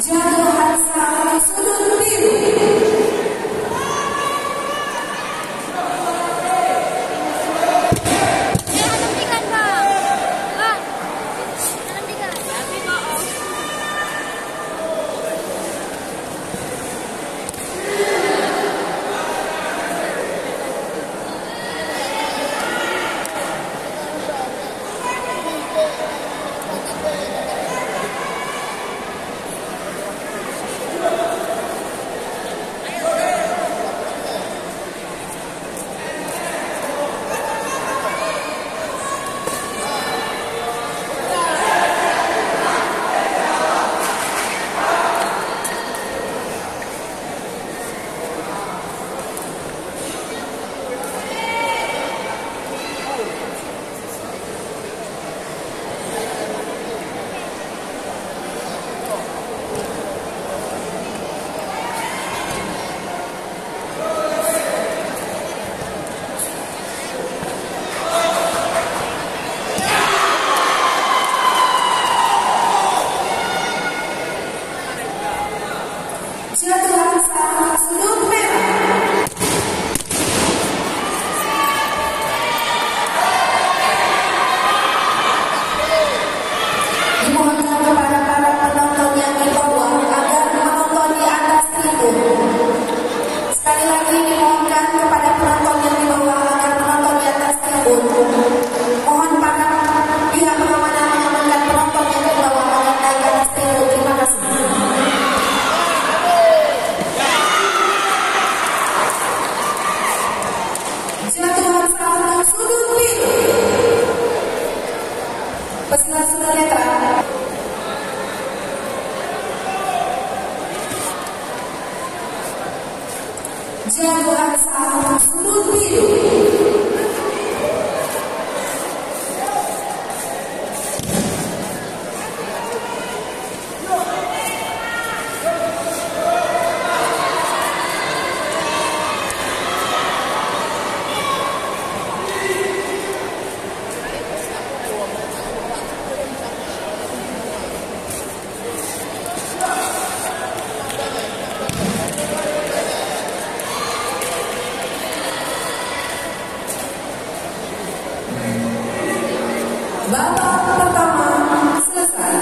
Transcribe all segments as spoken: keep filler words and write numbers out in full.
Jatuh handsal sudut biru. Jatuh handsal sudut merah. Dimohonkan kepada para penonton yang di bawah agar menonton di atas tribun. Sekali lagi dimohonkan kepada penonton yang di bawah agar menonton di atas tribun. Mohon para pihak pengamanan mengamankan penonton yang di bawah agar naik ke atas tribun. Terima kasih. Jatuh handsal sudut biru. Pesilat sudut netral. Jatuh handsal sudut biru. Babak pertama selesai.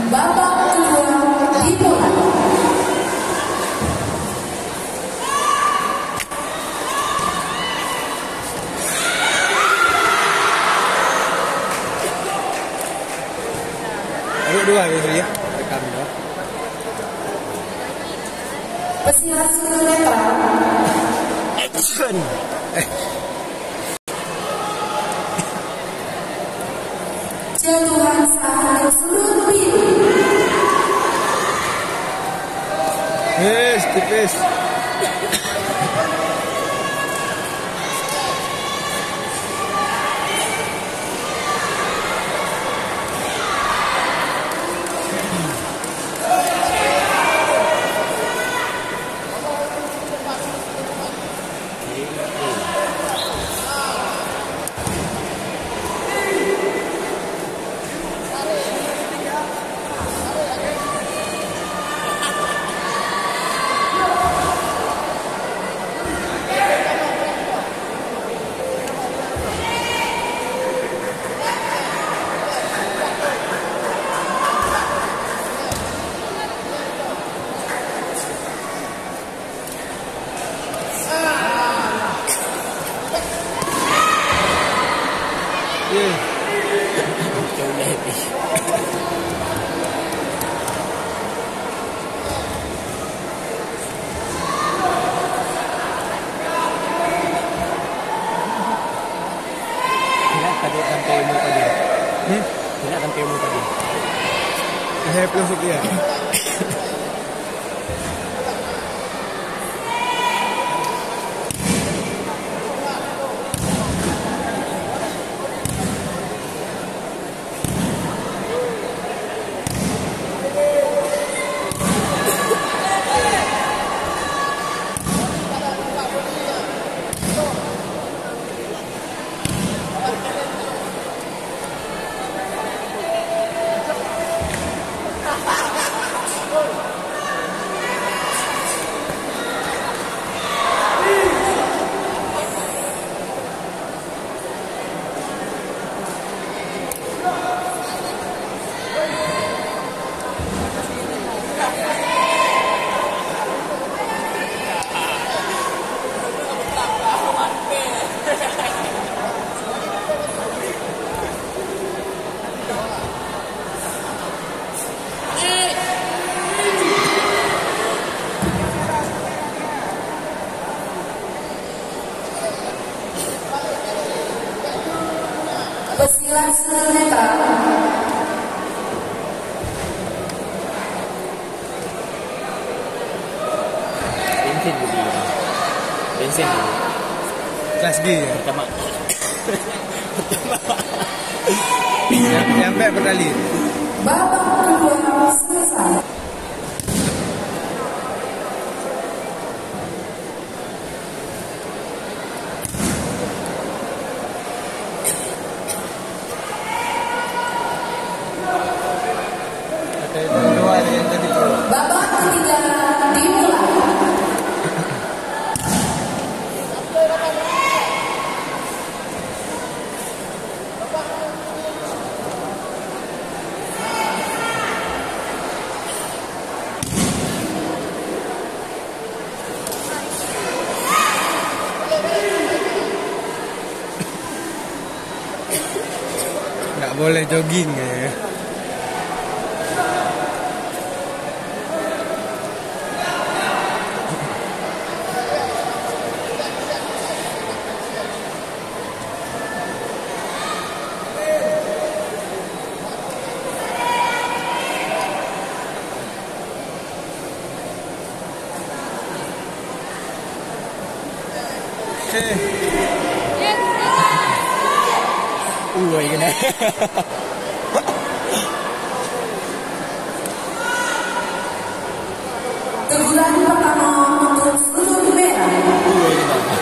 Babak kedua dimulai. Tarik dua habis ni, ya. Rekam dua. Pesilat sudut netral. Action. Jatuh handsal sudut biru. Yes, tipis. Tidak tadi sampai umur tadi. Hmm? Tidak sampai umur tadi. Saya plus sekian. Kelas G ya? Pertama. Yang, yang baik bertali. Babak kedua selesai. Babak ketiga dimulai. Tak boleh jogging eh. Eh. Ui, kena. Teguran pertama untuk sudut merah. Ui, kena.